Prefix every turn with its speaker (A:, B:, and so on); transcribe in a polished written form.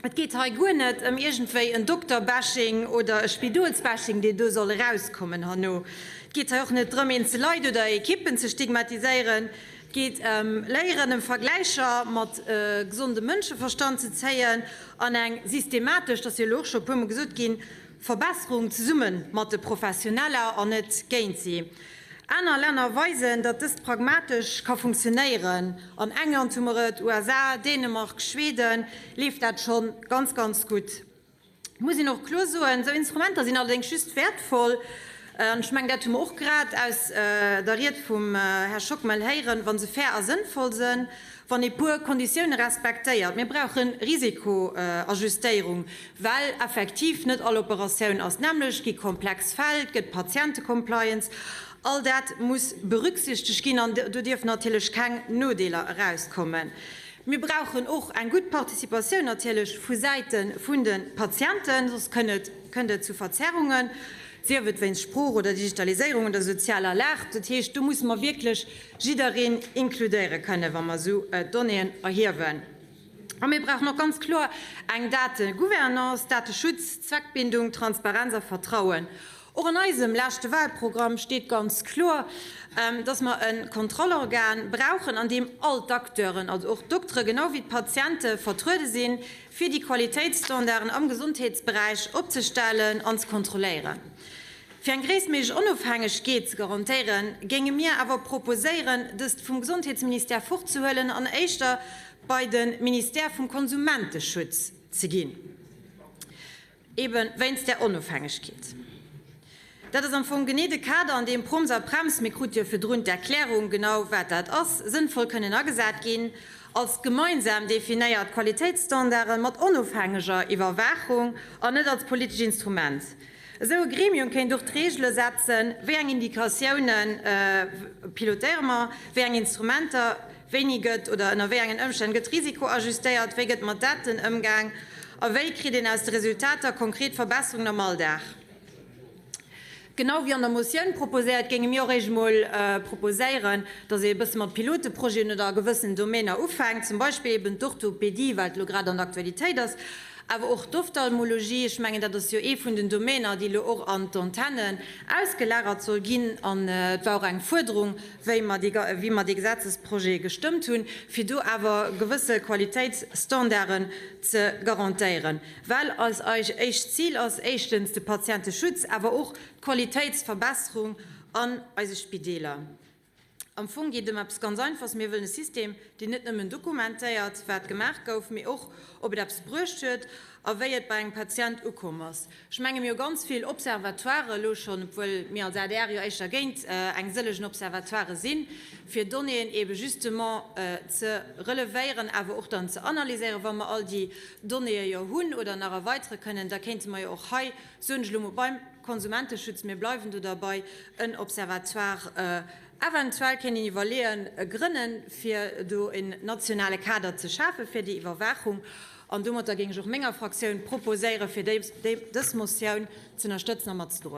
A: Et geet hei guer net ëm iergendwéi en Dokterbashing oder e Spidolsbashing, deen do soll erauskommen herno. Et geet hei och net drëm, eenzel Leit oder Ekippen ze stigmatiséieren. Et geet ëm Léieren, ëm Vergläicher mat gesondem Mënscheverstand ze zéien an eng systematesch, dat ass jo elo och scho e puermol gesot ginn, Verbesserung zesumme mat de Professioneller an net géint si. Aner Länner weisen, datt dëst pragmatesch ka funktionéieren. An England hu mer et, USA, Dänemark, Schweden leeft dat scho ganz, ganz gutt. Et muss een och kloer soen, esou Instrumenter sinn allerdéngs just wäertvoll, an ech mengen, dat hu mer och grad aus der Ried vum Här Schockmel héieren, wa se fair a sënnvoll sënn, wann ee puer Konditioune respektéiert. Mir brauche Risikoajustéierung, well effektiv net all Operatioun ass d'nämmlecht, et gi komplex Fäll, et gëtt Patientecompliance, all dat muss berücksichtegt ginn an do dierfen natierlech keng Nodeeler erauskommen. Mir brauchen och eng gutt Participatioun natierlech vu Säite vun de Patienten, soss kënnt et zu Verzerrungen, sief et wéinst Sprooch oder Digitaliséierung oder sozialer Lag. Dat heescht, do musse mer wierklech jiddereen inkludéiere kënnen, wa mer esou Donnéeën erhiewen. A mir brauchen och ganz kloer eng Dategouvernance, Dateschutz, Zweckbindung, Transparenz a Vertrauen. Och an eisem leschte Wahlprogramm steet ganz kloer, dass mer e Kontrollorgan brauchen, an deem all d'Acteuren, also och d'Doktere genau wéi d'Patiente vertruede sinn, fir déi Qualitéitsstandarden am Gesondheetsberäich opzestellen an ze kontrolléieren. Fir eng gréisstméiglech Onofhängegkeet ze garantéieren, géinge mir awer proposéieren, dëst vum Gesondheetsministère fortzehuelen an éischter bei de Ministère vum Konsumenteschutz ze ginn, ebe wéinst där Onofhängegkeet. Dat ass am Fong genee de Kader, an deem Proms a Prems, mir krute jo virdrun d'Erklärung genau, wat dat ass, sënnvoll kënnen agesat ginn, als gemeinsam definéiert Qualitéitsstandarde mat onofhängeger Iwwerwaachung an net als politesch Instrument. Esou e Gremium kéint och d'Reegele setzen, wéi eng Indikatioune pilotéiere mer, wéi eng Instrumenter, wéini gëtt oder ënner wéi engen Ëmstänn gëtt Risiko ajustéiert, wéi gëtt mat Daten ëmgaang a wéi kritt een aus de Resultater konkret Verbesserungen am Alldag. Genau wéi an der Motioun proposéiert, géinge mir och éischt emol proposéieren, dass ee e bësse mat Piloteprojeten oder a gewëssenen Domainer ufänkt, zum Beispill eben d'Orthopédie, well et elo grad an der Aktualitéit ass, Awer och d'Ophtalmologie, ech mengen, dat ass jo ee vun den Domainer, déi elo och an d'Antennen ausgelagert soll ginn. An et war och eng Fuerderung, wéi mer dee, wéi mer dee Gesetzesprojet gestëmmt hunn, fir do awer gewësse Qualitéitsstandarden ze garantéieren, well eis éischt Zil ass éischtens de Patienteschutz, awer och d'Qualitéitsverbesserung an eise Spideeler. Am Fong geet et ëm eppes ganz Einfaches, Mir wëllen e System, deen net nëmmen dokumentéiert, wat gemaach gouf, mee och, ob et eppes bruecht huet a wéi et bei engem Patient ukomm ass. Ech menge mir hu ganz vill Observatoiren elo schonn, obwuel mir als adr jo éischter géint eng sëllegen Observatoiren sinn, fir Donnéeën eebe justement ze relevéieren, awer och dann ze analyséieren. Wa mer all déi Donnéeë jo hunn oder nach erweitere kënnen, da kéinte mer jo och hei, soen ech elo mol, beim Konsumenteschutz, mir bleiwen do derbei, en Observatoire eventuell kéint een iwwerleeën, grënnen, fir do en nationale Kader ze schafe fir déi Iwwerwaachung. An domatter géing ech och menger Fraktioun proposéieren, fir dës Motioun ze ënnerstëtzen a matzedroen.